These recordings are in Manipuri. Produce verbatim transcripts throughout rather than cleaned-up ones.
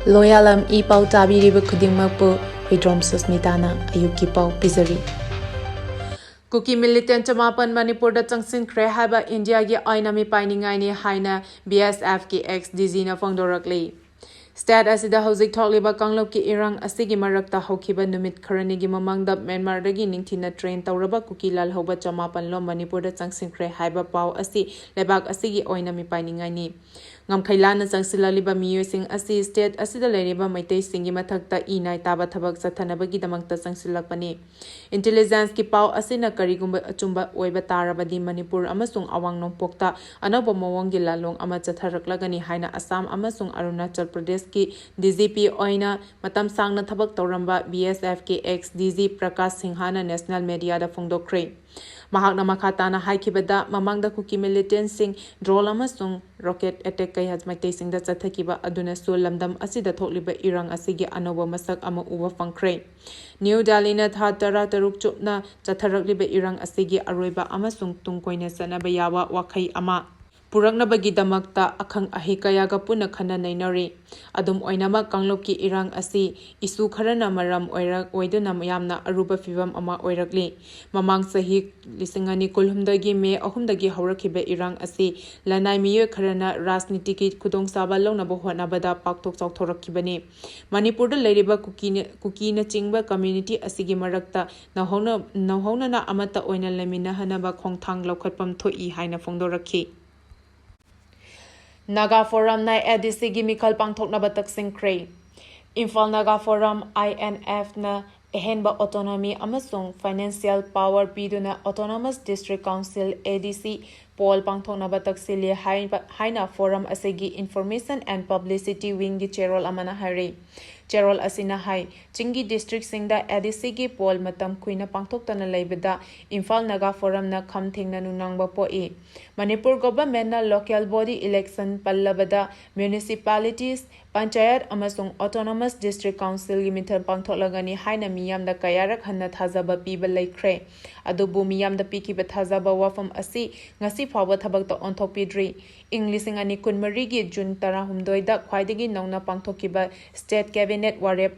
ꯂꯣꯌꯥꯂꯝ ꯏ ꯄꯥꯎ ꯇꯥꯕꯤꯔꯤꯕ ꯈꯨꯗꯤꯡꯃꯛꯄꯨ ꯍꯨꯏꯗ꯭ꯔꯣꯝ ꯁꯨꯁꯃꯤꯇꯥꯅ ꯑꯌꯨꯛꯀꯤ ꯄꯥꯎ ꯄꯤꯖꯔꯤ꯫ ꯀꯨꯀꯤ ꯃꯤꯂꯤꯇꯦꯟ ꯆꯃꯥꯄꯟ ꯃꯅꯤꯄꯨꯔꯗ ꯆꯪꯁꯤꯟꯈ꯭ꯔꯦ ꯍꯥꯏꯕ ꯏꯟꯗꯤꯌꯥꯒꯤ ꯑꯣꯏꯅ ꯃꯤꯄꯥꯏꯅꯤꯡꯉꯥꯏꯅꯤ ꯍꯥꯏꯅ ꯕꯤ ꯑꯦꯁ ꯑꯦꯐꯀꯤ ꯑꯦꯛꯁ ꯗꯤ ꯖꯤꯅ ꯐꯣꯡꯗꯣꯔꯛꯂꯤ꯫ ꯁ꯭ꯇꯦꯠ ꯑꯁꯤꯗ ꯍꯧꯖꯤꯛ ꯊꯣꯛꯂꯤꯕ ꯀꯥꯡꯂꯨꯞꯀꯤ ꯏꯔꯥꯡ ꯑꯁꯤꯒꯤ ꯃꯔꯛꯇ ꯍꯧꯈꯤꯕ ꯅꯨꯃꯤꯠ ꯈꯔꯅꯤꯒꯤ ꯃꯃꯥꯡꯗ ꯃ꯭ꯌꯥꯟꯃꯥꯔꯗꯒꯤ ꯅꯤꯡꯊꯤꯅ ꯇ꯭ꯔꯦꯟ ꯇꯧꯔꯕ ꯀꯨꯀꯤ ꯂꯥꯜꯍꯧꯕ ꯆꯃꯥꯄꯟ ꯂꯣꯝ ꯃꯅꯤꯄꯨꯔꯗ ꯆꯪꯁꯤꯟꯈ꯭ꯔꯦ ꯍꯥꯏꯕ ꯄꯥꯎ ꯑꯁꯤ ꯂꯩꯕꯥꯛ ꯑꯁꯤꯒꯤ ꯑꯣꯏꯅ ꯃꯤꯄꯥꯏꯅꯤꯡꯉꯥꯏꯅꯤ꯫ ꯉꯝꯈꯩ ꯂꯥꯟꯅ ꯆꯪꯁꯤꯜꯂꯛꯂꯤꯕ ꯃꯤꯑꯣꯏꯁꯤꯡ ꯑꯁꯤ ꯁ꯭ꯇꯦꯠ ꯑꯁꯤꯗ ꯂꯩꯔꯤꯕ ꯃꯩꯇꯩꯁꯤꯡꯒꯤ ꯃꯊꯛꯇ ꯏ ꯅꯥꯏ ꯇꯥꯕ ꯊꯕꯛ ꯆꯠꯊꯅꯕꯒꯤꯗꯃꯛꯇ ꯆꯪꯁꯤꯜꯂꯛꯄꯅꯤ꯫ ꯏꯟꯇꯦꯂꯤꯖꯦꯟꯁꯀꯤ ꯄꯥꯎ ꯑꯁꯤꯅ ꯀꯔꯤꯒꯨꯝꯕ ꯑꯆꯨꯝꯕ ꯑꯣꯏꯕ ꯇꯥꯔꯕꯗꯤ ꯃꯅꯤꯄꯨꯔ ꯑꯃꯁꯨꯡ ꯑꯋꯥꯡ ꯅꯣꯡꯄꯣꯛꯇ ꯑꯅꯧꯕ ꯃꯑꯣꯡꯒꯤ ꯂꯥꯂꯣꯡ ꯑꯃ ꯆꯠꯊꯔꯛꯂꯒꯅꯤ ꯍꯥꯏꯅ ꯑꯁꯥꯝ ꯑꯃꯁꯨꯡ ꯑꯔꯨꯅꯥꯆꯜ ꯄ꯭ꯔꯗꯦꯁꯀꯤ ꯗꯤ ꯖꯤ ꯄꯤ ꯑꯣꯏꯅ ꯃꯇꯝ ꯁꯥꯡꯅ ꯊꯕꯛ ꯇꯧꯔꯝꯕ ꯕꯤ ꯑꯦꯁ ꯑꯦꯐꯀꯤ ꯑꯦꯛꯁ ꯗꯤ ꯖꯤ ꯄ꯭ꯔꯀꯥꯁ ꯁꯤꯡꯍꯅ ꯅꯦꯁꯅꯦꯜ ꯃꯦꯗꯤꯌꯥꯗ ꯐꯣꯡꯗꯣꯛꯈ꯭ꯔꯦ꯫ ꯃꯍꯥꯛꯅ ꯃꯈꯥ ꯇꯥꯅ ꯍꯥꯏꯈꯤꯕꯗ, ꯃꯃꯥꯡꯗ ꯀꯨꯀꯤ ꯃꯤꯂꯤꯇꯦꯟꯁꯤꯡ ꯗ꯭ꯔꯣꯟ ꯑꯃꯁꯨꯡ ꯔꯣꯀꯦꯠ ꯑꯦꯇꯦꯛ ꯀꯌꯥ ꯃꯩꯇꯩꯁꯤꯡꯗ ꯆꯠꯊꯈꯤꯕ ꯑꯗꯨꯅꯁꯨ ꯂꯝꯗꯝ ꯑꯁꯤꯗ ꯊꯣꯛꯂꯤꯕ ꯏꯔꯥꯡ ꯑꯁꯤꯒꯤ ꯑꯅꯧꯕ ꯃꯁꯛ ꯑꯃ ꯎꯕ ꯐꯪꯈ꯭ꯔꯦ꯫ ꯅ꯭ꯌꯨ ꯗꯦꯜꯂꯤꯅ ꯊꯥ ꯇꯔꯥꯇꯔꯨꯛ ꯆꯨꯞꯅ ꯆꯠꯊꯔꯛꯂꯤꯕ ꯏꯔꯥꯡ ꯑꯁꯤꯒꯤ ꯑꯔꯣꯏꯕ ꯑꯃꯁꯨꯡ ꯇꯨꯡ ꯀꯣꯏꯅ ꯆꯠꯅꯕ ꯌꯥꯕ ꯋꯥꯈꯩ ꯑꯃ ꯄꯨꯔꯛꯅꯕꯒꯤꯗꯃꯛꯇ ꯑꯈꯪ ꯑꯍꯩ ꯀꯌꯥꯒ ꯄꯨꯟꯅ ꯈꯟꯅ ꯅꯩꯅꯔꯤ꯫ ꯑꯗꯨꯝ ꯑꯣꯏꯅꯃꯛ, ꯀꯥꯡꯂꯨꯞꯀꯤ ꯏꯔꯥꯡ ꯑꯁꯤ ꯏꯁꯨ ꯈꯔꯅ ꯃꯔꯝ ꯑꯣꯏꯔ-, ꯑꯣꯏꯗꯨꯅ ꯌꯥꯝꯅ ꯑꯔꯨꯕ ꯐꯤꯚꯝ ꯑꯃ ꯑꯣꯏꯔꯛꯂꯤ꯫ ꯃꯃꯥꯡ ꯆꯍꯤ ꯂꯤꯁꯤꯡ ꯑꯅꯤ ꯀꯨꯟꯍꯨꯝꯗꯣꯏꯒꯤ ꯃꯦ ꯑꯍꯨꯝꯗꯒꯤ ꯍꯧꯔꯛꯈꯤꯕ ꯏꯔꯥꯡ ꯑꯁꯤ ꯂꯅꯥꯏ ꯃꯤꯑꯣꯏ ꯈꯔꯅ ꯔꯥꯖꯅꯤꯇꯤꯒꯤ ꯈꯨꯗꯣꯡꯆꯥꯕ ꯂꯧꯅꯕ ꯍꯣꯠꯅꯕꯗ ꯄꯥꯛꯊꯣꯛ ꯆꯥꯎꯊꯣꯔꯛꯈꯤꯕꯅꯤ꯫ ꯃꯅꯤꯄꯨꯔꯗ ꯂꯩꯔꯤꯕ ꯀꯨꯀꯤꯅ-, ꯀꯨꯀꯤꯅꯆꯤꯡꯕ ꯀꯝꯃ꯭ꯌꯨꯅꯤꯇꯤ ꯑꯁꯤꯒꯤ ꯃꯔꯛꯇ ꯅꯧꯍꯧꯅ-, ꯅꯧꯍꯧꯅꯅ ꯑꯃꯠꯇ ꯑꯣꯏꯅ ꯂꯩꯃꯤꯟꯅꯍꯟꯅꯕ ꯈꯣꯡꯊꯥꯡ ꯂꯧꯈꯠꯐꯝ ꯊꯣꯛꯏ ꯍꯥꯏꯅ ꯐꯣꯡꯗꯣꯔꯛꯈꯤ꯫ ꯅꯥꯒꯥ ꯐꯣꯔꯝꯅ ꯑꯦ ꯗꯤ ꯁꯤꯒꯤ ꯃꯤꯈꯜ ꯄꯥꯡꯊꯣꯛꯅꯕ ꯇꯛꯁꯤꯟꯈ꯭ꯔꯦ꯫ Imphal Naga forum, I N ꯑꯦꯐꯅ ꯑꯍꯦꯟꯕ ꯑꯣꯇꯣꯅꯣꯃꯤ ꯑꯃꯁꯨꯡ ꯐꯥꯏꯅꯥꯟꯁꯤꯌꯦꯜ ꯄꯥꯋꯔ ꯄꯤꯗꯨꯅ autonomous district council, A D C, poll ꯄꯥꯡꯊꯣꯛꯅꯕ ꯇꯛꯁꯤꯜꯂꯤ ꯍꯥꯏꯕ, ꯍꯥꯏꯅ ꯐꯣꯔꯝ ꯑꯁꯤꯒꯤ ꯏꯟꯐꯣꯔꯃꯦꯁꯟ ꯑꯦꯟ ꯄꯕ꯭ꯂꯤꯁꯤꯇꯤ ꯋꯤꯡꯒꯤ ꯆꯦꯔꯣꯜ ꯑꯃꯅ ꯍꯥꯏꯔꯤ꯫ ꯆꯦꯔꯣꯜ ꯑꯁꯤꯅ ꯍꯥꯏ, ꯆꯤꯡꯒꯤ ꯗꯤꯁꯇ꯭ꯔꯤꯛꯁꯤꯡꯗ ꯑꯦ ꯗꯤ ꯁꯤꯒꯤ ꯄꯣꯜ ꯃꯇꯝ ꯀꯨꯏꯅ ꯄꯥꯡꯊꯣꯛꯇꯅ ꯂꯩꯕꯗ ꯏꯝꯐꯥꯜ ꯅꯥꯒꯥ ꯐꯣꯔꯝꯅ ꯈꯝ ꯊꯦꯡꯅ ꯅꯨꯡꯅꯥꯡꯕ ꯄꯣꯛꯏ꯫ ꯃꯅꯤꯄꯨꯔ ꯒꯣꯚꯔꯟꯃꯦꯟꯠꯅ ꯂꯣꯀꯦꯜ ꯕꯣꯗꯤ ꯏꯂꯦꯛꯁꯟ ꯄꯜꯂꯕꯗ ꯃ꯭ꯌꯨꯅꯤꯁꯤꯄꯥꯂꯤꯇꯤꯁ, ꯄꯟꯆꯥꯌꯠ ꯑꯃꯁꯨꯡ Autonomous District Councilꯒꯤ ꯃꯤꯈꯜ ꯄꯥꯡꯊꯣꯛꯂꯒꯅꯤ ꯍꯥꯏꯅ ꯃꯤꯌꯥꯝꯗ ꯀꯌꯥꯔꯛ ꯍꯟꯅ ꯊꯥꯖꯕ ꯄꯤꯕ ꯂꯩꯈ꯭ꯔꯦ꯫ ꯑꯗꯨꯕꯨ ꯃꯤꯌꯥꯝꯗ ꯄꯤꯈꯤꯕ ꯊꯥꯖꯕ ꯋꯥꯐꯝ ꯑꯁꯤ ꯉꯁꯤ ꯐꯥꯎꯕ ꯊꯕꯛꯇ ꯑꯣꯟꯊꯣꯛꯄꯤꯗ꯭ꯔꯤ꯫ ꯏꯪ ꯂꯤꯁꯤꯡ ꯑꯅꯤ ꯀꯨꯟꯃꯔꯤꯒꯤ ꯖꯨꯟ ꯇꯔꯥꯍꯨꯝꯗꯣꯏꯗ ꯈ꯭ꯋꯥꯏꯗꯒꯤ ꯅꯧꯅ ꯄꯥꯡꯊꯣꯛꯈꯤꯕ State Cabinet ꯋꯥꯔꯦꯞ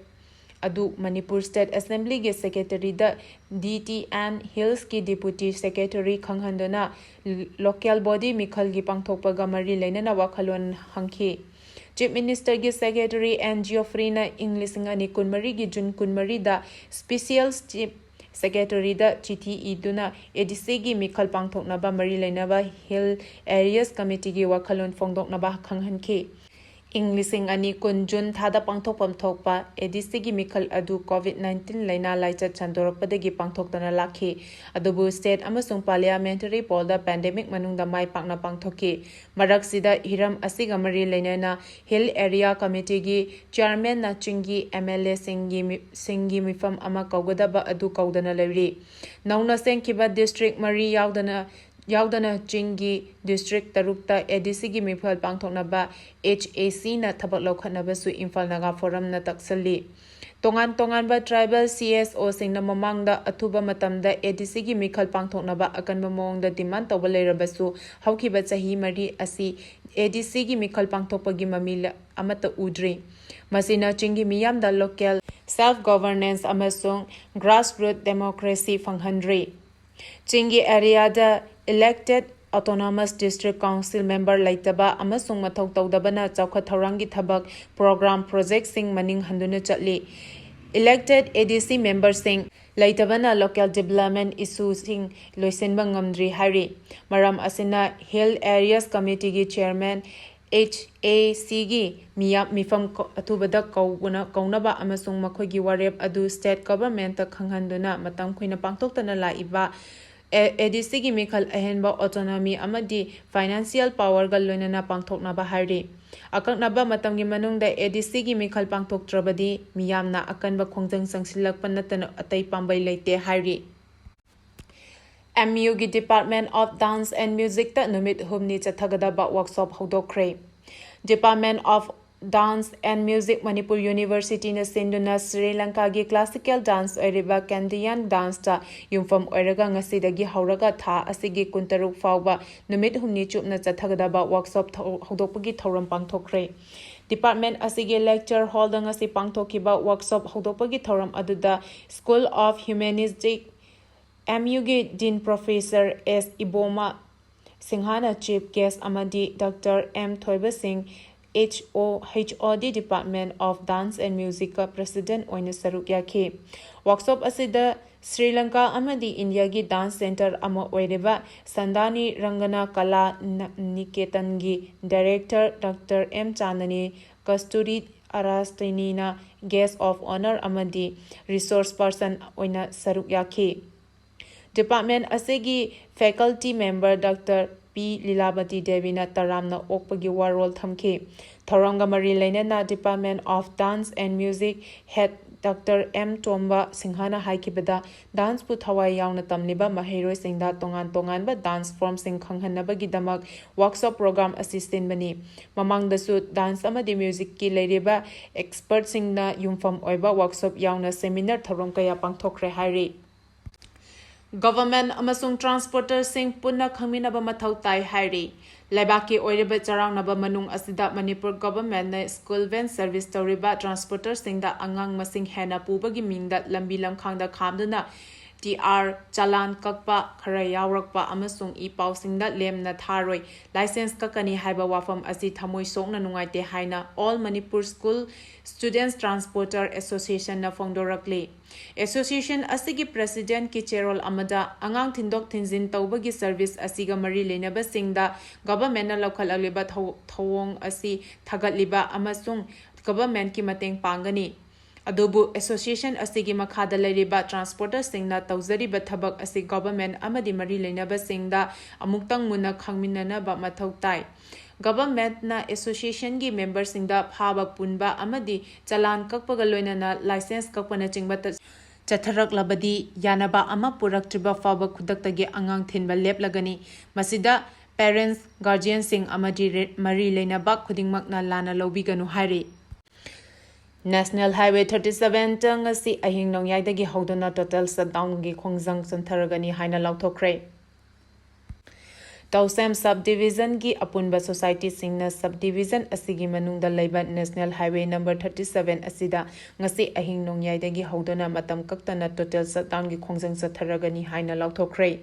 ꯑꯗꯨ Manipur State Assemblyꯒꯤ Secretaryꯗ D T and Hillsꯀꯤ Deputy Secretary ꯈꯪꯍꯟꯗꯨꯅ local body ꯃꯤꯈꯜꯒꯤ ꯄꯥꯡꯊꯣꯛꯄꯒ ꯃꯔꯤ ꯂꯩꯅꯅ ꯋꯥꯈꯜꯂꯣꯟ ꯍꯪꯈꯤ꯫ Chief Ministerꯒꯤ Secretary N Geoffreyꯅ ꯏꯪ ꯂꯤꯁꯤꯡ ꯑꯅꯤ ꯀꯨꯟꯃꯔꯤꯒꯤ ꯖꯨꯟ ꯀꯨꯟꯃꯔꯤꯗ Special Chief Secretaryꯗ ꯆꯤꯊꯤ ꯏꯗꯨꯅ ADCꯒꯤ ꯃꯤꯈꯜ ꯄꯥꯡꯊꯣꯛꯅꯕ ꯃꯔꯤ ꯂꯩꯅꯕ Hill Areas Committeeꯒꯤ ꯋꯥꯈꯜꯂꯣꯟ ꯐꯣꯡꯗꯣꯛꯅꯕ ꯈꯪꯍꯟꯈꯤ꯫ ꯏꯪ ꯂꯤꯁꯤꯡ ꯑꯅꯤ ꯀꯨꯟ ꯖꯨꯟ ꯊꯥꯗ ꯄꯥꯡꯊꯣꯛꯐꯝ ꯊꯣꯛꯄ ADCꯒꯤ ꯃꯤꯈꯜ ꯑꯗꯨ COVID nineteen ꯂꯥꯏꯅꯥ ꯂꯥꯏꯆꯠ ꯁꯟꯗꯣꯔꯛꯄꯗꯒꯤ ꯄꯥꯡꯊꯣꯛꯇꯅ ꯂꯥꯛꯈꯤ꯫ ꯑꯗꯨꯕꯨ state ꯑꯃꯁꯨꯡ parliamentary pollꯗ pandemic ꯃꯅꯨꯡꯗ ꯃꯥꯏ ꯄꯥꯛꯅ ꯄꯥꯡꯊꯣꯛꯈꯤ꯫ ꯃꯔꯛꯁꯤꯗ ꯍꯤꯔꯝ ꯑꯁꯤꯒ ꯃꯔꯤ ꯂꯩꯅꯅ Hill Area Committeeꯒꯤ chairmanꯅ ꯆꯤꯡꯒꯤ MLAꯁꯤꯡꯒꯤ ꯃꯤ-, ꯁꯤꯡꯒꯤ ꯃꯤꯐꯝ ꯑꯃ ꯀꯧꯒꯗꯕ ꯑꯗꯨ ꯀꯧꯗꯅ ꯂꯩꯔꯤ꯫ ꯅꯧꯅ ꯁꯦꯝꯈꯤꯕ district ꯃꯔꯤ ꯌꯥꯎꯗꯅ, ꯌꯥꯎꯗꯅ ꯆꯤꯡꯒꯤ district ꯇꯔꯨꯛꯇ ADCꯒꯤ ꯃꯤꯈꯜ ꯄꯥꯡꯊꯣꯛꯅꯕ HACꯅ ꯊꯕꯛ ꯂꯧꯈꯠꯅꯕꯁꯨ ꯏꯝꯐꯥꯜ ꯅꯥꯒꯥ ꯐꯣꯔꯝꯅ ꯇꯛꯁꯜꯂꯤ꯫ ꯇꯣꯉꯥꯟ ꯇꯣꯉꯥꯟꯕ tribal CSOꯁꯤꯡꯅ ꯃꯃꯥꯡꯗ ꯑꯊꯨꯕ ꯃꯇꯝꯗ ADCꯒꯤ ꯃꯤꯈꯜ ꯄꯥꯡꯊꯣꯛꯅꯕ ꯑꯀꯟꯕ ꯃꯑꯣꯡꯗ demand ꯇꯧꯕ ꯂꯩꯔꯕꯁꯨ, ꯍꯧꯈꯤꯕ ꯆꯍꯤ ꯃꯔꯤ ꯑꯁꯤ ADCꯒꯤ ꯃꯤꯈꯜ ꯄꯥꯡꯊꯣꯛꯄꯒꯤ ꯃꯃꯤ ꯂ-, ꯑꯃꯠꯇ ꯎꯗ꯭ꯔꯤ꯫ ꯃꯁꯤꯅ ꯆꯤꯡꯒꯤ ꯃꯤꯌꯥꯝꯗ local self governance ꯑꯃꯁꯨꯡ grassroots democracy ꯐꯪꯍꯟꯗ꯭ꯔꯤ꯫ ꯆꯤꯡꯒꯤ areaꯗ elected Autonomous District Council member ꯂꯩꯇꯕ ꯑꯃꯁꯨꯡ ꯃꯊꯧ ꯇꯧꯗꯕꯅ ꯆꯥꯎꯈꯠ ꯊꯧꯔꯥꯡꯒꯤ ꯊꯕꯛ, program, projectꯁꯤꯡ ꯃꯅꯤꯡ ꯍꯟꯗꯨꯅ ꯆꯠꯂꯤ꯫ Elected ADC memberꯁꯤꯡ ꯂꯩꯇꯕꯅ local development issueꯁꯤꯡ ꯂꯣꯏꯁꯤꯟꯕ ꯉꯝꯗ꯭ꯔꯤ ꯍꯥꯏꯔꯤ꯫ ꯃꯔꯝ ꯑꯁꯤꯅ Hill Areas Committeeꯒꯤ chairman, HACꯒꯤ ꯃꯤꯌꯥꯝ ꯃꯤꯐꯝ ꯀ-, ꯑꯊꯨꯕꯗ ꯀꯧꯅ-, ꯀꯧꯅꯕ ꯑꯃꯁꯨꯡ ꯃꯈꯣꯏꯒꯤ ꯋꯥꯔꯦꯞ ꯑꯗꯨ state governmentꯇ ꯈꯪꯍꯟꯗꯨꯅ ꯃꯇꯝ ꯀꯨꯏꯅ ꯄꯥꯡꯊꯣꯛꯇꯅ ꯂꯥꯛꯏꯕ ꯑꯦ-, ADCꯒꯤ ꯃꯤꯈꯜ ꯑꯍꯦꯟꯕ autonomy ꯑꯃꯗꯤ financial powerꯒ ꯂꯣꯏꯅꯅ ꯄꯥꯡꯊꯣꯛꯅꯕ ꯍꯥꯏꯔꯤ꯫ ꯑꯀꯛꯅꯕ ꯃꯇꯝꯒꯤ ꯃꯅꯨꯡꯗ ADCꯒꯤ ꯃꯤꯈꯜ ꯄꯥꯡꯊꯣꯛꯇ꯭ꯔꯕꯗꯤ ꯃꯤꯌꯥꯝꯅ ꯑꯀꯟꯕ ꯈꯣꯡꯖꯪ ꯆꯪꯁꯤꯜꯂꯛꯄ ꯅꯠꯇꯅ ꯑꯇꯩ ꯄꯥꯝꯕꯩ ꯂꯩꯇꯦ ꯍꯥꯏꯔꯤ꯫ MUꯒꯤ Department of Dance and Musicꯇ ꯅꯨꯃꯤꯠ ꯍꯨꯝꯅꯤ ꯆꯠꯊꯒꯗꯕ workshop ꯍꯧꯗꯣꯛꯈ꯭ꯔꯦ꯫ Department of Dance and Music Manipur Universityꯅ ꯁꯤꯟꯗꯨꯅ ꯁ꯭ꯔꯤ ꯂꯪꯀꯥꯒꯤ classical dance ꯑꯣꯏꯔꯤꯕ Kanthaiyyan danceꯇ ꯌꯨꯝꯐꯝ ꯑꯣꯏꯔꯒ ꯉꯁꯤꯗꯒꯤ ꯍꯧꯔꯒ ꯊꯥ ꯑꯁꯤꯒꯤ ꯀꯨꯟꯇꯔꯨꯛ ꯐꯥꯎꯕ ꯅꯨꯃꯤꯠ ꯍꯨꯝꯅꯤ ꯆꯨꯞꯅ ꯆꯠꯊꯒꯗꯕ workshop ꯊꯧ-, ꯍꯧꯗꯣꯛꯄꯒꯤ ꯊꯧꯔꯝ ꯄꯥꯡꯊꯣꯛꯈ꯭ꯔꯦ꯫ Department ꯑꯁꯤꯒꯤ lecture hallꯗ ꯉꯁꯤ ꯄꯥꯡꯊꯣꯛꯈꯤꯕ workshop ꯍꯧꯗꯣꯛꯄꯒꯤ ꯊꯧꯔꯝ ꯑꯗꯨꯗ School of Humanistic, M Uꯒꯤ Dean Professor S Iboma ꯁꯤꯡꯍꯥꯅ chief guest ꯑꯃꯗꯤ Doctor M ꯊꯣꯏꯕꯁꯤꯡ, H O, H O D Department of Dance and Musicꯀ president ꯑꯣꯏꯅ ꯁꯔꯨꯛ ꯌꯥꯈꯤ꯫ Workshop ꯑꯁꯤꯗ ꯁ꯭ꯔꯤ ꯂꯪꯀꯥ ꯑꯃꯗꯤ ꯏꯟꯗꯤꯌꯥꯒꯤ dance center ꯑꯃ ꯑꯣꯏꯔꯤꯕ ꯁꯟꯗꯥꯅꯤ ꯔꯪꯒꯅꯥ ꯀꯂꯥ ꯅ-, ꯅꯤꯀꯦꯇꯟꯒꯤ director Doctor M Chandni ꯀꯁꯇꯨꯔꯤ ꯑꯔꯥꯁꯇꯤꯅꯤꯅ guest of honour ꯑꯃꯗꯤ resource person ꯑꯣꯏꯅ ꯁꯔꯨꯛ ꯌꯥꯈꯤ꯫ Department ꯑꯁꯤꯒꯤ faculty member Doctor P ꯂꯤꯂꯥꯕꯇꯤ ꯗꯦꯕꯤꯅ ꯇꯔꯥꯝꯅ ꯑꯣꯛꯄꯒꯤ ꯋꯥꯔꯣꯜ ꯊꯝꯈꯤ꯫ ꯊꯧꯔꯝꯒ ꯃꯔꯤ ꯂꯩꯅꯅ Department of Dance and Music head Doctor M ꯇꯣꯝꯕ ꯁꯤꯡꯍꯅ ꯍꯥꯏꯈꯤꯕꯗ, danceꯄꯨ ꯊꯋꯥꯏ ꯌꯥꯎꯅ ꯇꯝꯂꯤꯕ ꯃꯍꯩꯔꯣꯏꯁꯤꯡꯗ ꯇꯣꯉꯥꯟ ꯇꯣꯉꯥꯟꯕ dance formꯁꯤꯡ ꯈꯪꯍꯟꯅꯕꯒꯤꯗꯃꯛ workshop program ꯑꯁꯤ ꯁꯤꯟꯕꯅꯤ꯫ ꯃꯃꯥꯡꯗꯁꯨ dance ꯑꯃꯗꯤ musicꯀꯤ ꯂꯩꯔꯤꯕ expertꯁꯤꯡꯅ ꯌꯨꯝꯐꯝ ꯑꯣꯏꯕ workshop ꯌꯥꯎꯅ seminar ꯊꯧꯔꯝ ꯀꯌꯥ ꯄꯥꯡꯊꯣꯛꯈ꯭ꯔꯦ ꯍꯥꯏꯔꯤ꯫ Government ꯑꯃꯁꯨꯡ transporterꯁꯤꯡ ꯄꯨꯟꯅ ꯈꯪꯃꯤꯟꯅꯕ ꯃꯊꯧ ꯇꯥꯏ ꯍꯥꯏꯔꯤ꯫ ꯂꯩꯕꯥꯛꯀꯤ ꯑꯣꯏꯔꯤꯕ ꯆꯔꯥꯡꯅꯕ ꯃꯅꯨꯡ ꯑꯁꯤꯗ ꯃꯅꯤꯄꯨꯔ governmentꯅ school van service ꯇꯧꯔꯤꯕ transporterꯁꯤꯡꯗ ꯑꯉꯥꯡ ꯃꯁꯤꯡ ꯍꯦꯟꯅ ꯄꯨꯕꯒꯤ ꯃꯤꯡꯗ ꯂꯝꯕꯤ ꯂꯝꯈꯥꯡꯗ ꯈꯥꯝꯗꯨꯅ T R ꯆꯂꯥꯟ ꯀꯛꯄ ꯈꯔ ꯌꯥꯎꯔꯛꯄ ꯑꯃꯁꯨꯡ ꯏ ꯄꯥꯎꯁꯤꯡꯗ ꯂꯦꯝꯅ ꯊꯥꯔꯣꯏ, licence ꯀꯛꯀꯅꯤ ꯍꯥꯏꯕ ꯋꯥꯐꯝ ꯑꯁꯤ ꯊꯃꯣꯏ ꯁꯣꯛꯅ ꯅꯨꯡꯉꯥꯏꯇꯦ ꯍꯥꯏꯅ All Manipur School Students Transporter Associationꯅ ꯐꯣꯡꯗꯣꯔꯛꯂꯤ꯫ Association ꯑꯁꯤꯒꯤ presidentꯀꯤ ꯆꯦꯔꯣꯜ ꯑꯃꯗ ꯑꯉꯥꯡ ꯊꯤꯟꯗꯣꯛ ꯊꯤꯟꯖꯤꯟ ꯇꯧꯕꯒꯤ service ꯑꯁꯤꯒ ꯃꯔꯤ ꯂꯩꯅꯕꯁꯤꯡꯗ governmentꯅ ꯂꯧꯈꯠꯂꯛꯂꯤꯕ ꯊꯧ-, ꯊꯧꯑꯣꯡ ꯑꯁꯤ ꯊꯥꯒꯠꯂꯤꯕ ꯑꯃꯁꯨꯡ governmentꯀꯤ ꯃꯇꯦꯡ ꯄꯥꯡꯒꯅꯤ꯫ ꯑꯗꯨꯕꯨ association ꯑꯁꯤꯒꯤ ꯃꯈꯥꯗ ꯂꯩꯔꯤꯕ transporterꯁꯤꯡꯅ ꯇꯧꯖꯔꯤꯕ ꯊꯕꯛ ꯑꯁꯤ government ꯑꯃꯗꯤ ꯃꯔꯤ ꯂꯩꯅꯕꯁꯤꯡꯗ ꯑꯃꯨꯛꯇꯪ ꯃꯨꯟꯅ ꯈꯪꯃꯤꯟꯅꯅꯕ ꯃꯊꯧ ꯇꯥꯏ꯫ Governmentꯅ associationꯒꯤ memberꯁꯤꯡꯗ ꯐꯥꯕ ꯄꯨꯟꯕ ꯑꯃꯗꯤ ꯆꯂꯥꯟ ꯀꯛꯄꯒ ꯂꯣꯏꯅꯅ licence ꯀꯛꯄꯅꯆꯤꯡꯕ ꯇ-, ꯆꯠꯊꯔꯛꯂꯕꯗꯤ ꯌꯥꯅꯕ ꯑꯃ ꯄꯨꯔꯛꯇ꯭ꯔꯤꯕ ꯐꯥꯎꯕ ꯈꯨꯗꯛꯇꯒꯤ ꯑꯉꯥꯡ ꯊꯤꯟꯕ ꯂꯦꯞꯂꯒꯅꯤ꯫ ꯃꯁꯤꯗ parents, guardianꯁꯤꯡ ꯑꯃꯗꯤ ꯔꯦ-, ꯃꯔꯤ ꯂꯩꯅꯕ ꯈꯨꯗꯤꯡꯃꯛꯅ ꯂꯥꯟꯅ ꯂꯧꯕꯤꯒꯅꯨ ꯍꯥꯏꯔꯤ꯫ National Highway thirty seven ꯇ ꯉꯁꯤ ꯑꯍꯤꯡ ꯅꯣꯡꯌꯥꯏꯗꯒꯤ ꯍꯧꯗꯨꯅ total shutdown ꯒꯤ ꯈꯣꯡꯖꯪ ꯆꯟꯊꯔꯒꯅꯤ ꯍꯥꯏꯅ ꯂꯥꯎꯊꯣꯛꯈ꯭ꯔꯦ꯫ ꯇꯧꯁꯦꯝ sub division ꯒꯤ ꯑꯄꯨꯟꯕ society ꯁꯤꯡꯅ sub division ꯑꯁꯤꯒꯤ ꯃꯅꯨꯡꯗ ꯂꯩꯕ National Highway number thirty seven ꯑꯁꯤꯗ ꯉꯁꯤ ꯑꯍꯤꯡ ꯅꯣꯡꯌꯥꯏꯗꯒꯤ ꯍꯧꯗꯨꯅ ꯃꯇꯝ ꯀꯛꯇꯅ total shutdown ꯒꯤ ꯈꯣꯡꯖꯪ ꯆꯠꯊꯔꯒꯅꯤ ꯍꯥꯏꯅ ꯂꯥꯎꯊꯣꯛꯈ꯭ꯔꯦ꯫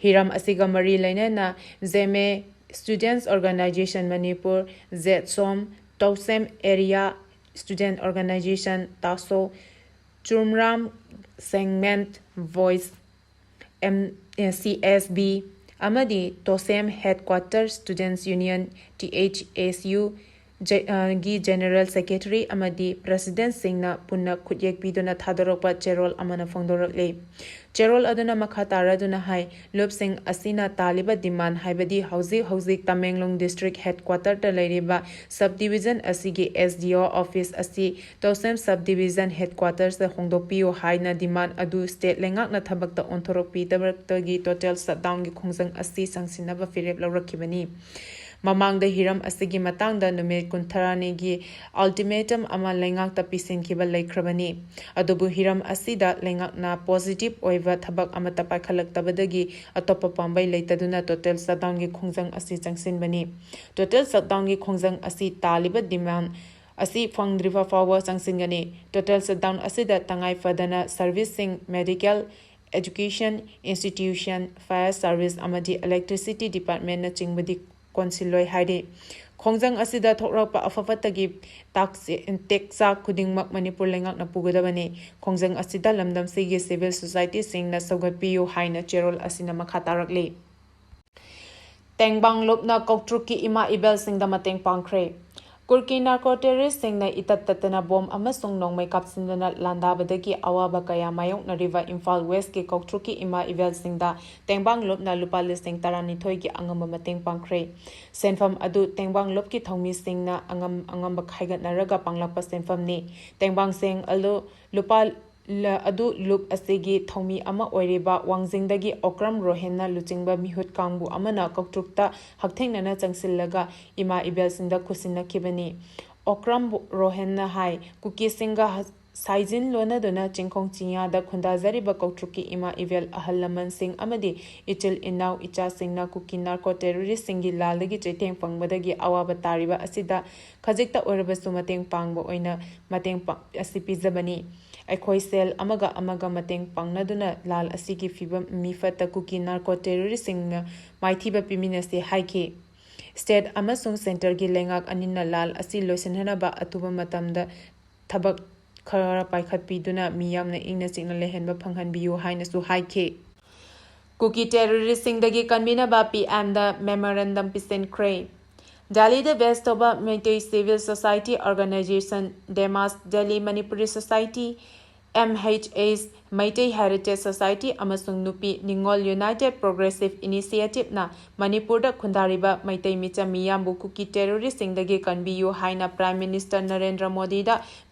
ꯍꯤꯔꯝ ꯑꯁꯤꯒ ꯃꯔꯤ ꯂꯩꯅꯅ Zeme Students Organisation Manipur, ꯖꯦꯠꯁꯣꯝ, ꯇꯧꯁꯦꯝ Area Student Organisation, ꯇꯥꯁꯣ, ꯆꯨꯔꯃꯔꯥꯝ Segment Voice, M-, C S B, ꯑꯃꯗꯤ ꯇꯣꯁꯦꯝ Headquarter Students Union, T H S U, ꯖ-, ꯑ, ꯒꯤ General Secretary ꯑꯃꯗꯤ President ꯁꯤꯡꯅ ꯄꯨꯟꯅ ꯈꯨꯠꯌꯦꯛ ꯄꯤꯗꯨꯅ ꯊꯥꯗꯣꯔꯛꯄ ꯆꯦꯔꯣꯜ ꯑꯃꯅ ꯐꯣꯡꯗꯣꯔꯛꯂꯤ꯫ ꯆꯦꯔꯣꯜ ꯑꯗꯨꯅ ꯃꯈꯥ ꯇꯥꯔꯗꯨꯅ ꯍꯥꯏ, ꯂꯨꯞꯁꯤꯡ ꯑꯁꯤꯅ ꯇꯥꯜꯂꯤꯕ demand, ꯍꯥꯏꯕꯗꯤ ꯍꯧꯖꯤꯛ ꯍꯧꯖꯤꯛ ꯇꯃꯦꯡꯂꯣꯡ District Headquarter ꯇ ꯂꯩꯔꯤꯕ sub division ꯑꯁꯤꯒꯤ S D O office ꯑꯁꯤ ꯇꯧꯁꯦꯝ sub division headquarters ꯇ ꯍꯣꯡꯗꯣꯛꯄꯤꯌꯨ ꯍꯥꯏꯅ demand ꯑꯗꯨ state ꯂꯩꯉꯥꯛꯅ ꯊꯕꯛꯇ ꯑꯣꯟꯊꯣꯔꯛꯄꯤꯗꯕꯗꯒꯤ total shutdown ꯒꯤ ꯈꯣꯡꯖꯪ ꯑꯁꯤ ꯆꯪꯁꯤꯟꯅꯕ ꯐꯤꯔꯦꯞ ꯂꯧꯔꯛꯈꯤꯕꯅꯤ꯫ ꯃꯃꯥꯡꯗ ꯍꯤꯔꯝ ꯑꯁꯤꯒꯤ ꯃꯇꯥꯡꯗ ꯅꯨꯃꯤꯠ ꯀꯨꯟꯊ꯭ꯔꯥꯅꯤꯒꯤ ultimatum ꯑꯃ ꯂꯩꯉꯥꯛꯇ ꯄꯤꯁꯤꯟꯈꯤꯕ ꯂꯩꯈ꯭ꯔꯕꯅꯤ꯫ ꯑꯗꯨꯕꯨ ꯍꯤꯔꯝ ꯑꯁꯤꯗ ꯂꯩꯉꯥꯛꯅ positive ꯑꯣꯏꯕ ꯊꯕꯛ ꯑꯃꯠꯇ ꯄꯥꯏꯈꯠꯂꯛꯇꯕꯗꯒꯤ ꯑꯇꯣꯞꯄ ꯄꯥꯝꯕꯩ ꯂꯩꯇꯗꯨꯅ total shutdown ꯒꯤ ꯈꯣꯡꯖꯪ ꯑꯁꯤ ꯆꯪꯁꯤꯟꯕꯅꯤ꯫ Total shutdown ꯒꯤ ꯈꯣꯡꯖꯪ ꯑꯁꯤ ꯇꯥꯜꯂꯤꯕ demand ꯑꯁꯤ ꯐꯪꯗ꯭ꯔꯤꯕ ꯐꯥꯎꯕ ꯆꯪꯁꯤꯟꯒꯅꯤ꯫ Total shutdown ꯑꯁꯤꯗ ꯇꯉꯥꯏ ꯐꯗꯅ service ꯁꯤꯡ, medical, education institution, fire service ꯑꯃꯗꯤ electricity department ꯅꯆꯤꯡꯕꯗꯤ ꯀꯣꯟꯁꯤꯜꯂꯣꯏ ꯍꯥꯏꯔꯤ꯫ ꯈꯣꯡꯖꯪ ꯑꯁꯤꯗ ꯊꯣꯛꯂꯛꯄ ꯑꯐ ꯐꯠꯇꯒꯤ ꯇꯥꯛꯁꯦ-, ꯇꯦꯛꯆꯥꯛ ꯈꯨꯗꯤꯡꯃꯛ ꯃꯅꯤꯄꯨꯔ ꯂꯩꯉꯥꯛꯅ ꯄꯨꯒꯗꯕꯅꯤ꯫ ꯈꯣꯡꯖꯪ ꯑꯁꯤꯗ ꯂꯝꯗꯝꯁꯤꯒꯤ civil society ꯁꯤꯡꯅ ꯁꯧꯒꯠꯄꯤꯌꯨ ꯍꯥꯏꯅ ꯆꯦꯔꯣꯜ ꯑꯁꯤꯅ ꯃꯈꯥ ꯇꯥꯔꯛꯂꯤ꯫ ꯇꯦꯡꯕꯥꯡ ꯂꯨꯞꯅ ꯀꯧꯇ꯭ꯔꯨꯛꯀꯤ ꯏꯃꯥ ꯏꯕꯦꯜꯁꯤꯡꯗ ꯃꯇꯦꯡ ꯄꯥꯡꯈ꯭ꯔꯦ꯫ ꯀꯨꯔꯀꯤ narco terrorist ꯁꯤꯡꯅ ꯏꯇꯠ ꯇꯠꯇꯅ ꯕꯣꯝ ꯑꯃꯁꯨꯡ ꯅꯣꯡꯃꯩ ꯀꯥꯞꯁꯤꯟꯗꯨꯅ ꯂꯥꯟꯗꯥꯕꯗꯒꯤ ꯑꯋꯥꯕ ꯀꯌꯥ ꯃꯥꯌꯣꯛꯅꯔꯤꯕ ꯏꯝꯐꯥꯜ West ꯀꯤ ꯀꯧꯇ꯭ꯔꯨꯛꯀꯤ ꯏꯃꯥ ꯏꯕꯦꯜꯁꯤꯡꯗ ꯇꯦꯡꯕꯥꯡ ꯂꯨꯞꯅ ꯂꯨꯄꯥ ꯂꯤꯁꯤꯡ ꯇꯔꯥꯅꯤꯊꯣꯏꯒꯤ ꯑꯉꯝꯕ ꯃꯇꯦꯡ ꯄꯥꯡꯈ꯭ꯔꯦ꯫ ꯁꯦꯟꯐꯝ ꯑꯗꯨ ꯇꯦꯡꯕꯥꯡ ꯂꯨꯞꯀꯤ ꯊꯧꯃꯤꯁꯤꯡꯅ ꯑꯉꯝ ꯑꯉꯝꯕ ꯈꯥꯏꯒꯠꯅꯔꯒ ꯄꯥꯡꯂꯛꯄ ꯁꯦꯟꯐꯝꯅꯤ꯫ ꯇꯦꯡꯕꯥꯡꯁꯤꯡ ꯑꯗꯨ ꯂꯨꯄꯥ ꯂ-, ꯑꯗꯨ ꯂꯨꯞ ꯑꯁꯤꯒꯤ ꯊꯧꯃꯤ ꯑꯃ ꯑꯣꯏꯔꯤꯕ ꯋꯥꯡꯖꯤꯡꯗꯒꯤ ꯑꯣꯀ꯭ꯔꯝ ꯔꯣꯍꯦꯟꯅ ꯂꯨꯆꯤꯡꯕ ꯃꯤꯍꯨꯠ ꯀꯥꯡꯕꯨ ꯑꯃꯅ ꯀꯧꯇ꯭ꯔꯨꯛꯇ ꯍꯛꯊꯦꯡꯅꯅ ꯆꯪꯁꯤꯜꯂꯒ ꯏꯃꯥ ꯏꯕꯦꯜꯁꯤꯡꯗ ꯈꯨꯠꯁꯤꯟꯅꯈꯤꯕꯅꯤ꯫ ꯑꯣꯀ꯭ꯔꯝ ꯔꯣꯍꯦꯟꯅ ꯍꯥꯏ, ꯀꯨꯀꯤꯁꯤꯡꯒ ꯍ-, ꯁꯥꯏꯖꯤꯟ ꯂꯣꯟꯅꯗꯨꯅ ꯆꯤꯡꯈꯣꯡ ꯆꯤꯡꯌꯥꯗ ꯈꯨꯟꯗꯥꯖꯔꯤꯕ ꯀꯧꯇ꯭ꯔꯨꯛꯀꯤ ꯏꯃꯥ ꯏꯕꯦꯜ, ꯑꯍꯜ ꯂꯃꯟꯁꯤꯡ ꯑꯃꯗꯤ ꯏꯆꯤꯜ ꯏꯅꯥꯎ ꯏꯆꯥꯁꯤꯡꯅ ꯀꯨꯀꯤ ꯅꯥꯔꯀꯣ ꯇꯦꯔꯣꯔꯤꯁꯁꯤꯡꯒꯤ ꯂꯥꯜꯗꯒꯤ ꯆꯩꯊꯦꯡ ꯐꯪꯕꯗꯒꯤ ꯑꯋꯥꯕ ꯇꯥꯔꯤꯕ ꯑꯁꯤꯗ ꯈꯖꯤꯛꯇ ꯑꯣꯏꯔꯕꯁꯨ ꯃꯇꯦꯡ ꯄꯥꯡꯕ ꯑꯣꯏꯅ ꯃꯇꯦꯡ ꯄꯥꯡ-, ꯑꯁꯤ ꯄꯤꯖꯕꯅꯤ꯫ ꯑꯩꯈꯣꯏ ꯁꯦꯜ ꯑꯃꯒ ꯑꯃꯒ ꯃꯇꯦꯡ ꯄꯥꯡꯅꯗꯨꯅ ꯂꯥꯜ ꯑꯁꯤꯒꯤ ꯐꯤꯕꯝ ꯃꯤꯐꯠꯇ ꯀꯨꯀꯤ ꯅꯥꯔꯀꯣ ꯇꯦꯔꯣꯔꯤꯁꯁꯤꯡꯅ ꯃꯥꯏꯊꯤꯕ ꯄꯤꯃꯤꯟꯅꯁꯤ ꯍꯥꯏꯈꯤ꯫ ꯁ꯭ꯇꯦꯠ ꯑꯃꯁꯨꯡ ꯁꯦꯟꯇꯔꯒꯤ ꯂꯩꯉꯥꯛ ꯑꯅꯤꯅ ꯂꯥꯜ ꯑꯁꯤ ꯂꯣꯏꯁꯤꯟꯅꯅꯕ ꯑꯊꯨꯕ ꯃꯇꯝꯗ ꯊꯕꯛ ꯈꯔ ꯄꯥꯏꯈꯠꯄꯤꯗꯨꯅ ꯃꯤꯌꯥꯝꯅ ꯏꯪꯅ ꯆꯤꯛꯅ ꯂꯩꯍꯟꯕ ꯐꯪꯍꯟꯕꯤꯌꯨ ꯍꯥꯏꯅꯁꯨ ꯍꯥꯏꯈꯤ꯫ ꯀꯨꯀꯤ ꯇꯦꯔꯣꯔꯤꯁꯁꯤꯡꯗꯒꯤ ꯀꯟꯕꯤꯅꯕ ꯄꯤ ꯑꯦꯝꯗ ꯃꯦꯃꯣꯔꯦꯟꯗꯝ ꯄꯤꯁꯤꯟꯈ꯭ꯔꯦ꯫ ꯗꯦꯜꯂꯤꯗ ꯕꯦꯁ ꯇꯧꯕ ꯃꯩꯇꯩ ꯁꯤꯚꯤꯜ ꯁꯣꯁꯥꯏꯇꯤ ꯑꯣꯔꯒꯅꯥꯏꯖꯦꯁꯟ ꯗꯦꯃꯥꯁ Delhi Manipuri society, M H S, Meitei heritage society ꯑꯃꯁꯨꯡ ꯅꯨꯄꯤ ꯅꯤꯉꯣꯜ ꯌꯨꯅꯥꯏꯇꯦꯗ ꯄ꯭ꯔꯣꯒ꯭ꯔꯦꯁꯤꯚ ꯏꯅꯤꯁꯤꯌꯦꯇꯤꯚꯅ ꯃꯅꯤꯄꯨꯔꯗ ꯈꯨꯟꯗꯥꯔꯤꯕ ꯃꯩꯇꯩ ꯃꯤꯆꯝ ꯃꯤꯌꯥꯝꯕꯨ ꯀꯨꯀꯤ ꯇꯦꯔꯣꯔꯤꯁꯁꯤꯡꯗꯒꯤ ꯀꯟꯕꯤꯌꯨ ꯍꯥꯏꯅ ꯄ꯭ꯔꯥꯏꯝ ꯃꯤꯅꯤꯁꯇꯔ ꯅꯔꯦꯟꯗ꯭ꯔ ꯃꯣꯗꯤꯗ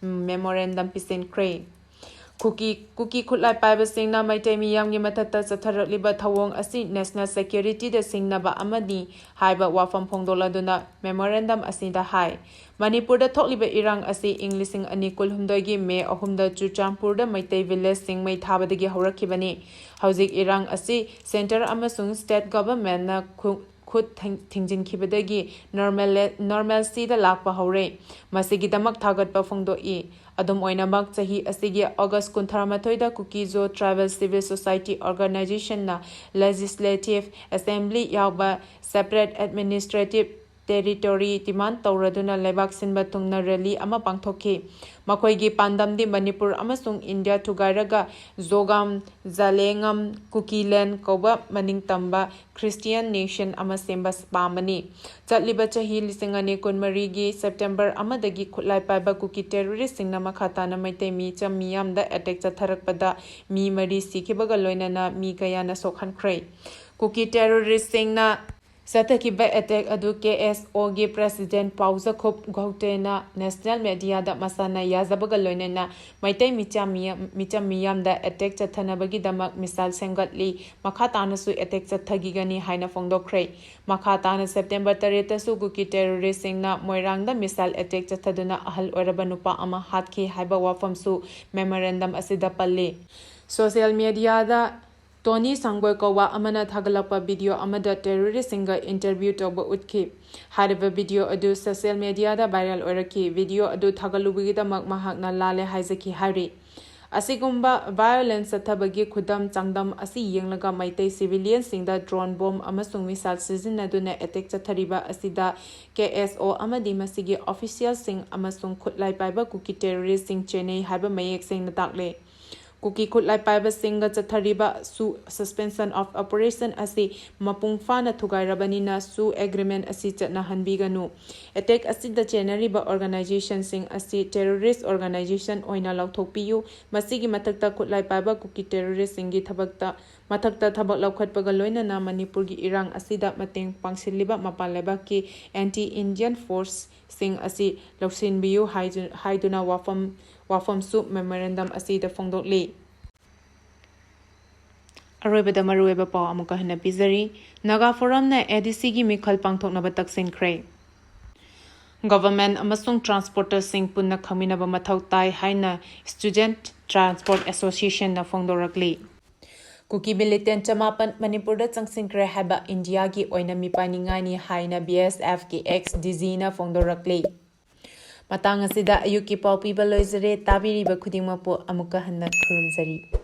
ꯃꯦꯃꯣꯔꯦꯟꯗꯝ ꯄꯤꯁꯤꯟꯈ꯭ꯔꯦ꯫ ꯀꯨꯀꯤ, ꯀꯨꯀꯤ ꯈꯨꯠꯂꯥꯏ ꯄꯥꯏꯕꯁꯤꯡꯅ ꯃꯩꯇꯩ ꯃꯤꯌꯥꯝꯒꯤ ꯃꯊꯛꯇ ꯆꯠꯊꯔꯛꯂꯤꯕ ꯊꯧꯑꯣꯡ ꯑꯁꯤ ꯅꯦꯁꯅꯦꯜ ꯁꯦꯀ꯭ꯌꯨꯔꯤꯇꯤꯗ ꯁꯤꯡꯅꯕ ꯑꯃꯅꯤ ꯍꯥꯏꯕ ꯋꯥꯐꯝ ꯐꯣꯡꯗꯣꯛꯂꯗꯨꯅ ꯃꯦꯃꯣꯔꯦꯟꯗꯝ ꯑꯁꯤꯗ ꯍꯥꯏ꯫ ꯃꯅꯤꯄꯨꯔꯗ ꯊꯣꯛꯂꯤꯕ ꯏꯔꯥꯡ ꯑꯁꯤ ꯏꯪ ꯂꯤꯁꯤꯡ ꯑꯅꯤ ꯀꯨꯟꯍꯨꯝꯗꯣꯏꯒꯤ ꯃꯦ ꯑꯍꯨꯝꯗ ꯆꯨꯔꯆꯥꯟꯄꯨꯔꯗ ꯃꯩꯇꯩ ꯚꯤꯂꯦꯖꯁꯤꯡ ꯃꯩ ꯊꯥꯕꯗꯒꯤ ꯍꯧꯔꯛꯈꯤꯕꯅꯤ꯫ ꯍꯧꯖꯤꯛ ꯏꯔꯥꯡ ꯑꯁꯤ ꯁꯦꯟꯇꯔ ꯑꯃꯁꯨꯡ ꯁ꯭ꯇꯦꯠ ꯒꯚꯔꯟꯃꯦꯟꯠꯅ ꯈꯨ-, ꯈꯨꯠ ꯊꯤꯡ-, ꯊꯤꯡꯖꯤꯟꯈꯤꯕꯗꯒꯤ ꯅꯣꯔꯃꯦꯜ-, ꯅꯣꯔꯃꯦꯜꯁꯤꯗ ꯂꯥꯛꯄ ꯍꯧꯔꯦ꯫ ꯃꯁꯤꯒꯤꯗꯃꯛ ꯊꯥꯒꯠꯄ ꯐꯣꯡꯗꯣꯛꯏ꯫ ꯑꯗꯨꯝ ꯑꯣꯏꯅꯃꯛ, ꯆꯍꯤ ꯑꯁꯤꯒꯤ ꯑꯣꯒꯁ꯭ꯠ ꯀꯨꯟꯊ꯭ꯔꯥ ꯃꯥꯊꯣꯏꯗ ꯀꯨꯀꯤ-ꯖꯣ ꯇ꯭ꯔꯥꯏꯕꯦꯜ ꯁꯤꯚꯤꯜ ꯁꯣꯁꯥꯏꯇꯤ ꯑꯣꯔꯒꯅꯥꯏꯖꯦꯁꯟꯅ ꯂꯦꯖꯤꯁꯂꯦꯇꯤꯚ ꯑꯦꯁꯦꯝꯕ꯭ꯂꯤ ꯌꯥꯎꯕ ꯁꯦꯄꯔꯦꯠ ꯑꯦꯗꯃꯤꯅꯤꯁꯇ꯭ꯔꯦꯇꯤꯚ ꯇꯦꯔꯤꯇꯣꯔꯤ ꯗꯤꯃꯥꯟꯗ ꯇꯧꯔꯗꯨꯅ ꯂꯩꯕꯥꯛ ꯁꯤꯟꯕ ꯊꯨꯡꯅ ꯔꯦꯂꯤ ꯑꯃ ꯄꯥꯡꯊꯣꯛꯈꯤ꯫ ꯃꯈꯣꯏꯒꯤ ꯄꯥꯟꯗꯝꯗꯤ ꯃꯅꯤꯄꯨꯔ ꯑꯃꯁꯨꯡ ꯏꯟꯗꯤꯌꯥ ꯊꯨꯒꯥꯏꯔꯒ ꯖꯣꯒꯥꯝ, ꯖꯥꯂꯦꯉꯝ, ꯀꯨꯀꯤꯂꯦꯟ ꯀꯧꯕ ꯃꯅꯤꯡ ꯇꯝꯕ ꯈ꯭ꯔꯤꯁꯇꯤꯌꯥꯟ ꯅꯦꯁꯟ ꯑꯃ ꯁꯦꯝꯕ ꯄꯥꯝꯕꯅꯤ꯫ ꯆꯠꯂꯤꯕ ꯆꯍꯤ ꯂꯤꯁꯤꯡ ꯑꯅꯤ ꯀꯨꯟꯃꯔꯤꯒꯤ ꯁꯦꯞꯇꯦꯝꯕꯔ ꯑꯃꯗꯒꯤ ꯈꯨꯠꯂꯥꯏ ꯄꯥꯏꯕ ꯀꯨꯀꯤ ꯇꯦꯔꯣꯔꯤꯁꯁꯤꯡꯅ ꯃꯈꯥ ꯇꯥꯅ ꯃꯩꯇꯩ ꯃꯤꯆꯝ ꯃꯤꯌꯥꯝꯗ ꯑꯦꯇꯦꯛ ꯆꯠꯊꯔꯛꯄꯗ ꯃꯤ ꯃꯔꯤ ꯁꯤꯈꯤꯕꯒ ꯂꯣꯏꯅꯅ ꯃꯤ ꯀꯌꯥꯅ ꯁꯣꯛꯍꯟꯈ꯭ꯔꯦ꯫ ꯀꯨꯀꯤ ꯇꯦꯔꯣꯔꯤꯁꯁꯤꯡꯅ ꯆꯠꯊꯈꯤꯕ ꯑꯦꯇꯦꯛ ꯑꯗꯨ ꯀꯦ ꯑꯦꯁ ꯑꯣꯒꯤ ꯄ꯭ꯔꯦꯁꯤꯗꯦꯟ ꯄꯥꯎꯖꯈꯨꯞ ꯒꯧꯇꯦꯅ ꯅꯦꯁꯅꯦꯜ ꯃꯦꯗꯤꯌꯥꯗ ꯃꯁꯥꯅ ꯌꯥꯖꯕꯒ ꯂꯣꯏꯅꯅ ꯃꯩꯇꯩ ꯃꯤꯆꯝ ꯃꯤꯌꯥꯝ-, ꯃꯤꯆꯝ ꯃꯤꯌꯥꯝꯗ ꯑꯦꯇꯦꯛ ꯆꯠꯊꯅꯕꯒꯤꯗꯃꯛ ꯃꯤꯁꯥꯏꯜ ꯁꯦꯝꯒꯠꯂꯤ, ꯃꯈꯥ ꯇꯥꯅꯁꯨ ꯑꯦꯇꯦꯛ ꯆꯠꯊꯈꯤꯒꯅꯤ ꯍꯥꯏꯅ ꯐꯣꯡꯗꯣꯛꯈ꯭ꯔꯦ꯫ ꯃꯈꯥ ꯇꯥꯅ ꯁꯦꯞꯇꯦꯝꯕꯔ ꯇꯔꯦꯠꯇꯁꯨ ꯀꯨꯀꯤ ꯇꯦꯔꯣꯔꯤꯁꯁꯤꯡꯅ ꯃꯣꯏꯔꯥꯡꯗ ꯃꯤꯁꯥꯏꯜ ꯑꯦꯇꯦꯛ ꯆꯠꯊꯗꯨꯅ ꯑꯍꯜ ꯑꯣꯏꯔꯕ ꯅꯨꯄꯥ ꯑꯃ ꯍꯥꯠꯈꯤ ꯍꯥꯏꯕ ꯋꯥꯐꯝꯁꯨ ꯃꯦꯃꯣꯔꯦꯟꯗꯝ ꯑꯁꯤꯗ ꯄꯜꯂꯤ꯫ ꯁꯣꯁꯤꯌꯦꯜ ꯃꯦꯗꯤꯌꯥꯗ ꯇꯣꯅꯤ ꯁꯪꯕꯣꯏ ꯀꯧꯕ ꯑꯃꯅ ꯊꯥꯒꯠꯂꯛꯄ ꯚꯤꯗꯤꯑꯣ ꯑꯃꯗ ꯇꯦꯔꯣꯔꯤꯁꯁꯤꯡꯒ ꯏꯟꯇꯔꯚ꯭ꯌꯨ ꯇꯧꯕ ꯎꯠꯈꯤ꯫ ꯍꯥꯏꯔꯤꯕ ꯚꯤꯗꯤꯑꯣ ꯑꯗꯨ ꯁꯣꯁꯤꯌꯦꯜ ꯃꯦꯗꯤꯌꯥꯗ ꯚꯥꯏꯔꯦꯜ ꯑꯣꯏꯔꯛꯈꯤ꯫ ꯚꯤꯗꯤꯑꯣ ꯑꯗꯨ ꯊꯥꯒꯠꯂꯨꯕꯒꯤꯗꯃꯛ ꯃꯍꯥꯛꯅ ꯂꯥꯜꯂꯦ ꯍꯥꯏꯖꯈꯤ ꯍꯥꯏꯔꯤ꯫ ꯑꯁꯤꯒꯨꯝꯕ ꯚꯥꯏꯑꯣꯂꯦꯟꯁ ꯆꯠꯊꯕꯒꯤ ꯈꯨꯗꯝ ꯆꯥꯡꯗꯝ ꯑꯁꯤ ꯌꯦꯡꯂꯒ ꯃꯩꯇꯩ ꯁꯤꯚꯤꯂꯤꯌꯟꯁꯤꯡꯗ ꯗ꯭ꯔꯣꯟ ꯕꯣꯝ ꯑꯃꯁꯨꯡ ꯃꯤꯁꯥꯏꯜ ꯁꯤꯖꯤꯟꯅꯗꯨꯅ ꯑꯦꯇꯦꯛ ꯆꯠꯊꯔꯤꯕ ꯑꯁꯤꯗ ꯀꯦ ꯑꯦꯁ ꯑꯣ ꯑꯃꯗꯤ ꯃꯁꯤꯒꯤ ꯑꯣꯐꯤꯁꯤꯌꯦꯜꯁꯤꯡ ꯑꯃꯁꯨꯡ ꯈꯨꯠꯂꯥꯏ ꯄꯥꯏꯕ ꯀꯨꯀꯤ ꯇꯦꯔꯣꯔꯤꯁꯁꯤꯡ ꯆꯦꯟꯅꯩ ꯍꯥꯏꯕ ꯃꯌꯦꯛ ꯁꯦꯡꯅ ꯇꯥꯛꯂꯦ꯫ ꯀꯨꯀꯤ ꯈꯨꯠꯂꯥꯏ ꯄꯥꯏꯕꯁꯤꯡꯒ ꯆꯠꯊꯔꯤꯕ ꯁꯨ-, suspension of operation ꯑꯁꯤ ꯃꯄꯨꯡ ꯐꯥꯅ ꯊꯨꯒꯥꯏꯔꯕꯅꯤꯅ ꯁꯨ ꯑꯦꯒ꯭ꯔꯤꯃꯦꯟ ꯑꯁꯤ ꯆꯠꯅꯍꯟꯕꯤꯒꯅꯨ꯫ ꯑꯦꯇꯦꯛ ꯑꯁꯤꯗ ꯆꯦꯟꯅꯔꯤꯕ ꯑꯣꯔꯒꯅꯥꯏꯖꯦꯁꯟꯁꯤꯡ ꯑꯁꯤ ꯇꯦꯔꯣꯔꯤꯁ ꯑꯣꯔꯒꯅꯥꯏꯖꯦꯁꯟ ꯑꯣꯏꯅ ꯂꯥꯎꯊꯣꯛꯄꯤꯌꯨ꯫ ꯃꯁꯤꯒꯤ ꯃꯊꯛꯇ ꯈꯨꯠꯂꯥꯏ ꯄꯥꯏꯕ ꯀꯨꯀꯤ ꯇꯦꯔꯣꯔꯤꯁꯁꯤꯡꯒꯤ ꯊꯕꯛꯇ, ꯃꯊꯛꯇ ꯊꯕꯛ ꯂꯧꯈꯠꯄꯒ ꯂꯣꯏꯅꯅ ꯃꯅꯤꯄꯨꯔꯒꯤ ꯏꯔꯥꯡ ꯑꯁꯤꯗ ꯃꯇꯦꯡ ꯄꯥꯡꯁꯤꯜꯂꯤꯕ ꯃꯄꯥꯟ ꯂꯩꯕꯥꯛꯀꯤ ꯑꯦꯟꯇꯤ ꯏꯟꯗꯤꯌꯟ ꯐꯣꯔꯁꯁꯤꯡ ꯑꯁꯤ ꯂꯧꯁꯤꯟꯕꯤꯌꯨ ꯍꯥꯏꯖ-, ꯍꯥꯏꯗꯨꯅ ꯋꯥꯐꯝ, ꯋꯥꯐꯝꯁꯨ ꯃꯦꯃꯣꯔꯦꯟꯗꯝ ꯑꯁꯤꯗ ꯐꯣꯡꯗꯣꯛꯂꯤ꯫ ꯑꯔꯣꯏꯕꯗ ꯃꯔꯨꯑꯣꯏꯕ ꯄꯥꯎ ꯑꯃꯨꯛꯀ ꯍꯟꯅ ꯄꯤꯖꯔꯤ꯫ ꯅꯥꯒꯥ ꯐꯣꯔꯝꯅ ꯑꯦ ꯗꯤ ꯁꯤꯒꯤ ꯃꯤꯈꯜ ꯄꯥꯡꯊꯣꯛꯅꯕ ꯇꯛꯁꯤꯟꯈ꯭ꯔꯦ꯫ ꯒꯚꯔꯟꯃꯦꯟꯠ ꯑꯃꯁꯨꯡ ꯇ꯭ꯔꯥꯟꯁꯄꯣꯔꯇꯔꯁꯤꯡ ꯄꯨꯟꯅ ꯈꯪꯃꯤꯟꯅꯕ ꯃꯊꯧ ꯇꯥꯏ ꯍꯥꯏꯅ ꯁ꯭ꯇꯨꯗꯦꯟꯠ ꯇ꯭ꯔꯥꯟꯁꯄꯣꯔꯠ ꯑꯦꯁꯣꯁꯤꯌꯦꯁꯟꯅ ꯐꯣꯡꯗꯣꯔꯛꯂꯤ꯫ ꯀꯨꯀꯤ ꯃꯤꯂꯤꯇꯦꯟꯠ ꯆꯃꯥꯄꯟ ꯃꯅꯤꯄꯨꯔꯗ ꯆꯪꯁꯤꯟꯈ꯭ꯔꯦ ꯍꯥꯏꯕ ꯏꯟꯗꯤꯌꯥꯒꯤ ꯑꯣꯏꯅ ꯃꯤꯄꯥꯏꯅꯤꯡꯉꯥꯏꯅꯤ ꯍꯥꯏꯅ ꯕꯤ ꯑꯦꯁ ꯑꯦꯐꯀꯤ ꯑꯦꯛꯁ ꯗꯤ ꯖꯤꯅ ꯐꯣꯡꯗꯣꯔꯛꯂꯤ꯫ ꯃꯇꯥꯡ ꯑꯁꯤꯗ ꯑꯌꯨꯛꯀꯤ ꯄꯥꯎ ꯄꯤꯕ ꯂꯣꯏꯖꯔꯦ꯫ ꯇꯥꯕꯤꯔꯤꯕ ꯈꯨꯗꯤꯡꯃꯛꯄꯨ ꯑꯃꯨꯛꯀ ꯍꯟꯅ ꯈꯨꯔꯨꯝꯖꯔꯤ꯫